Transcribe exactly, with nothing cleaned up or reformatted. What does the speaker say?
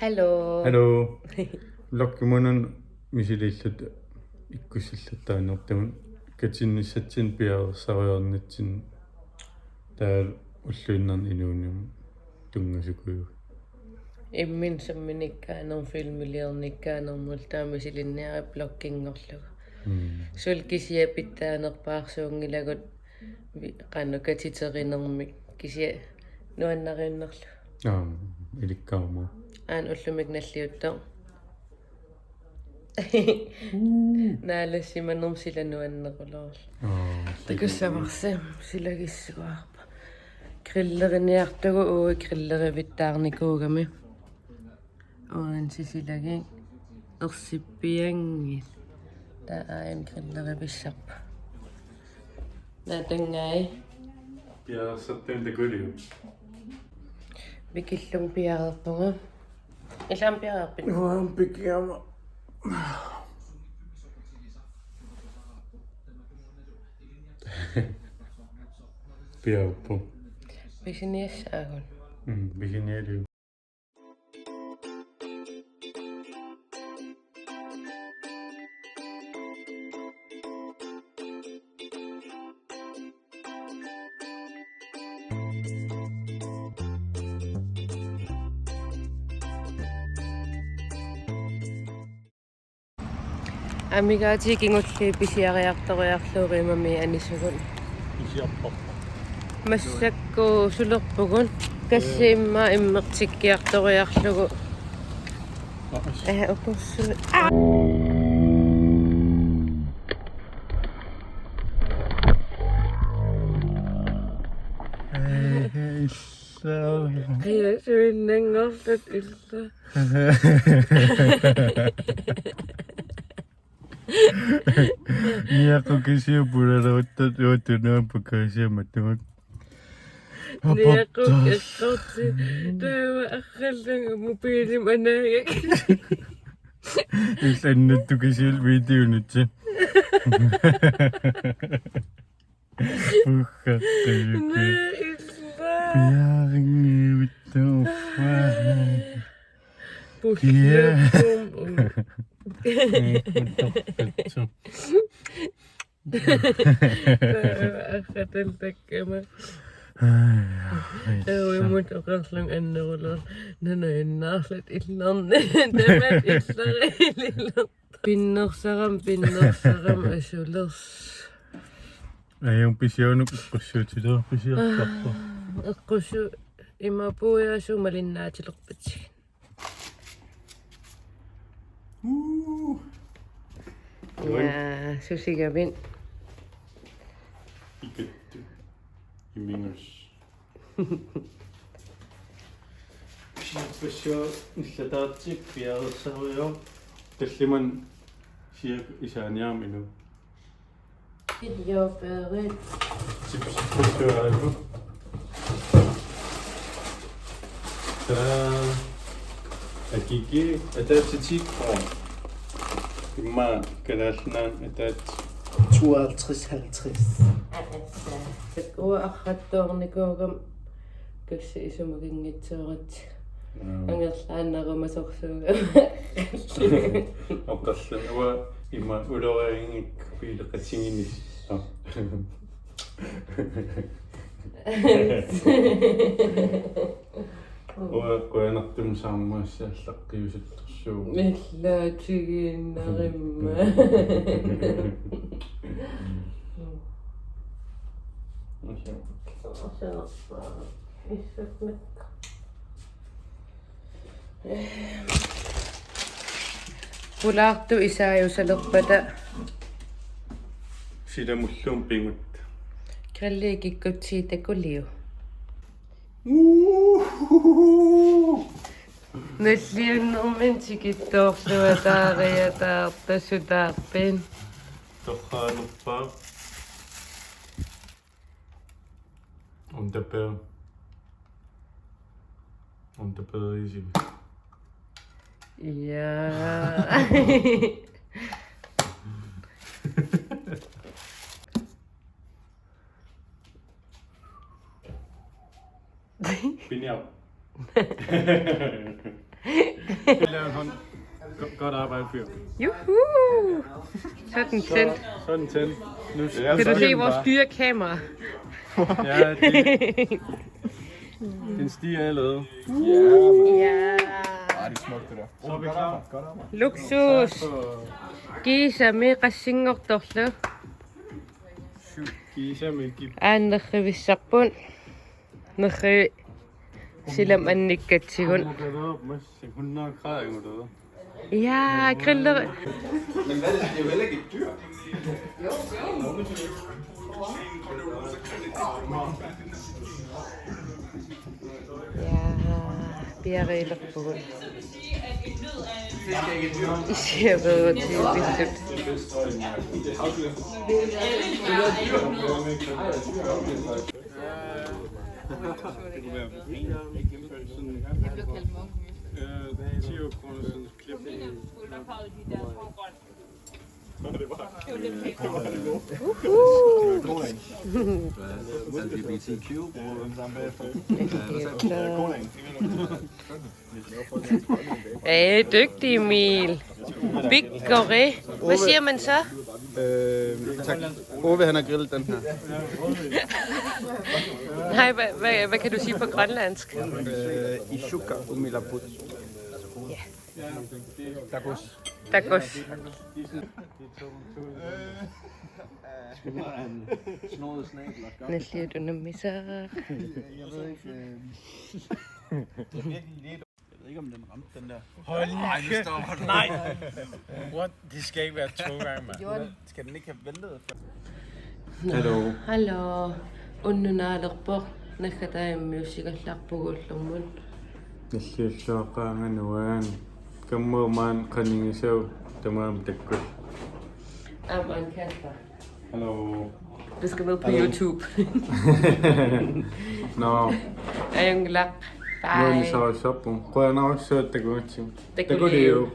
Hallo. Hallo. Vloggimunun misiliilluta ikkussillattaanertigut katinnissatsinnut piareersariarnitsinni taava ulluinnarni inuunium tunngasukuju. Imminut samminikkaanernut filmiliornikkaanermullu taama misilinniarivara vlogginngorlugu. Mm. Suli kisiat pitsaanerpaarsuunngilagut vi-, qanoq katiterinermik kisiat nuannariinnarlugu. Aam, ilikkaaruma. Aana ullumikkut nalliuttoq. Naalassimanermut sila nuanneruloorlu. Aam, takussavarsi silagissuarpa. Grilleriniartugut uagut grillerivittaarnikuugami. Orange silagik ersippianngilaq. Taava aajuna grillerivissarput. Naatanngai. Piareersartagit takuliuk? Mikillunga piareerpunga. Illit aamma piareerpit? Uanga pikiama. Piareerpunga. Pisiniassaagut. Mm, pisinialiuk. Amigaatigut kingulliit pisiariartoriarlugu Rimami anisugut. Pisiarparput. Massakkut sulerpugut. Kassi immaqa immertikkiartoriarlugu. Aa, as. Ee, ukussu. Aa! Ee, illa. Qia suinnanngortut illa. Niaqukisiu pulalerutta uagut tunuapput kasiamatugut. Niaquk eqqorti. Taava arrallunga mobiilimut anaagak. Ilannuttukisiullu videonitsi. Puhkaqqiuki. Naa illa. Piaringivitta uffa. Pullapum. Arrataltakkama. Ai, ai, ai. Uimut oqarlunga anneruler. Nanainnaarlat illarni. Tamat illariililor. Pinnersarama, pinnersarama asulers. Ajunngilaq pisiunuk eqqussuutileq pisiarparput. Eqqussu ima puiasu malinnaatilerpatsigit. Uu. Ja, susigavit. Ikattu. Imingus. Pisiarpassuit nillataartut piareersarigaat tallimat siak isaaniarminu. Videoperit. Chipsit pisuagu. Tada. Akiki, ataatsitigut. Immaqa Kalaallit Nunaanni ataatsip. Tooghalvtreds halvtreds. Uanga arrattoornikuugama kassi isumaginngitsooratsigit. Mm. Angerlaannarumasorsuugama. Oqarlunga uanga ima ulorianngikkukkit pileqatigiinnissaa. Uanga qujanartumik saarmaassaallaqqiusuttorsuuvoq. Illaatigiinnarimma. Pulaartut isaajusalerpata. Silamulluun pigut. Grilli kikkutsi takuliu. Nalliunnermini tikittoorluataariataartasutaarpin. Torraanerpaaq. Untapeer. Untapeeriisivi. Ja. Piniaq. Lav en hånd. Go- Godt arbejde, fyr. Juhu! Så er den tændt. Så er den tændt. Nu Ja, Kan så du er se den vores bare- dyre kamera? Ja, det, den stiger allerede. Ja. Ej, det er smukt, det der. Så er vi klar. Godt arbejde. Luksus. På Kiisami qassinngortorlu. Kiisami kip. Aana nerrivissarput. Nerrivi silam annikkatsigut. Hun kan være op med hundrede grader, ikke? Ja, griller. Men hvad er det? Det er jo heller ikke et dyr. Ja, piariilerpugut. Isiaveerutiivissut. Det kunne være en, ikke? Sådan, øh, ti kroner sådan klip. L G B T Q, bruger den samme bagefter. God en. Hey, dygtig Emil. Bigori. Hvad siger man så? Øh, tak. Ove, han har grillet den her. Nej, hvad, hvad, hvad kan du sige på grønlandsk? Øh, Ishuka Umilaput. Ja. Takos. Takos. Snodet snabel. Nalliuttunummisa. Jeg ved ikke, øh, jeg ved ikke, om den ramte den der. Hold Ej, nu stopper du. Nej. What? Det skal ikke være to gange, mand. Skal den ikke have ventet? Hallo. Hallo. Unnuk naalerpoq. Naggataammi ussigallarpugut ullormut. Nalliuttuaqqaanga nuan. Kammuumaan qanigisau tamaam takkut. Aamma Anne Kasper. Hallo. Du skal med på YouTube. Nå, Ajunngilaq. nuan Bye. sausappu. Qujanarsuaq takugatsi. Takuliu.